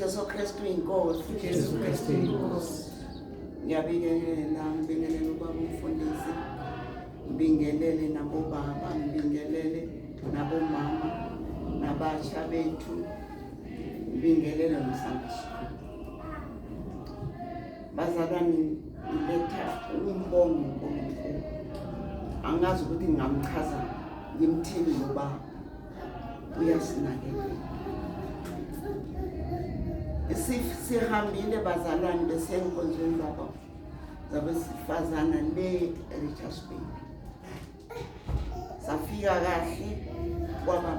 Jesu Kristu inkosi. Jesu Kristu inkosi. Ngiyabingelela, ngibingelele ubaba umfundisi, ngibingelele nabobaba, ngibingelele nabomama, nabasha bethu, ngibingelele noSunday School. Bazalwane, ngiletha umbongo uNkulunkulu. Angazi ukuthi ngingamchaza ngimthini ngoba uyasinakekela. Sihambile bazalwane besenkonzweni zabo zabesifazana le Richards Bay. Safika kahle kwaba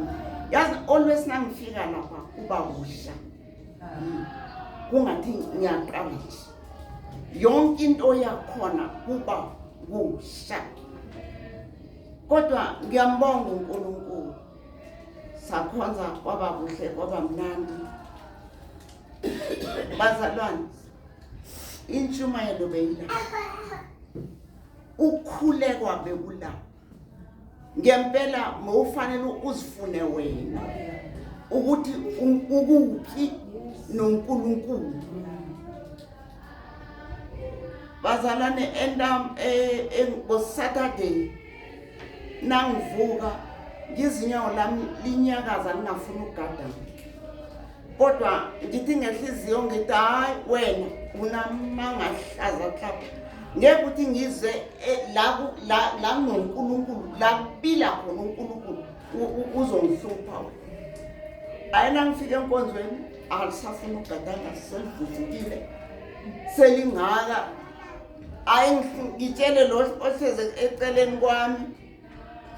yazi always nangifika lapha kuba kusha. Kungathi ngiyaqala nje. Yonke into yakhona kuba kusha. Kodwa ngiyambonga uNkulunkulu. Sakhonza kwaba kuhle kwaba mnandi. Bazalwane, intshumayelo beyila. Ukukhulekwa bekula. Ngempela mawufanele uzifune wena ukuthi ukuphi noNkulunkulu. Bazalwane entam ngo Saturday nangivuka ngizinyawo lami linyakaza lingafuni ukugadana kodwa ngithi ngehliziyo ngithi hayi wena unamanga ahlaza klapha ngeke ukuthi ngize eh, la la kunoNkulunkulu la kubila khona uNkulunkulu uzongihlupha wena ayena ngifike enkonzweni alisafuna ukugadanga selivuvukile selingaka ayi ngitshele lo ohleze eceleni kwami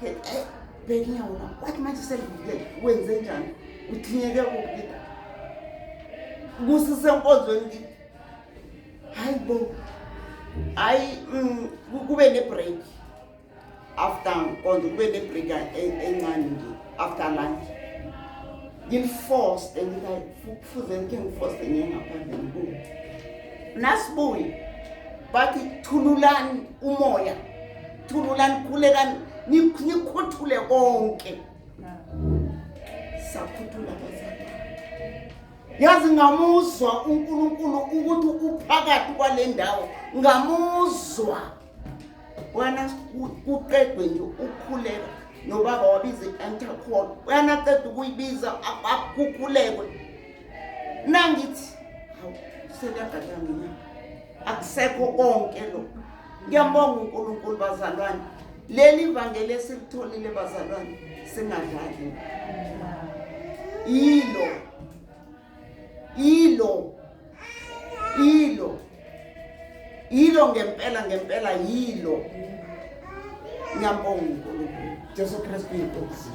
eh, bheka inyawo lami kwathi manje selivukile wenze njani uthinyeke kuphi kusisenkonzweni ngithi hayi bo hayi mm, kube ne-break after nkonzo kube ne-break encane nje after lunch ngiliforce ngithi kufuze ngikhe ngiforce ngiye ngaphandle ngibuye nasibuye bathi thululani umoya thululani khulekani nikhuthule konke sakhuthula bazalwane yazi ngamuzwa uNkulunkulu ukuthi uphakathi kwale ndawo ngamuzwa wena kuqedwe nje ukukhuleka nobaba wabiza i-intercall uyanaqeda ukuyibiza akukhulekwe nangithi hawu seliyagadanga inyanga akusekho konke lo ngiyambonga uNkulunkulu bazalwane leli vangeli esilitholile bazalwane singadlali yilo yilo yilo yilo ngempela ngempela yilo ngiyambonga uNkulunkulu Jesu Kristu inkosi.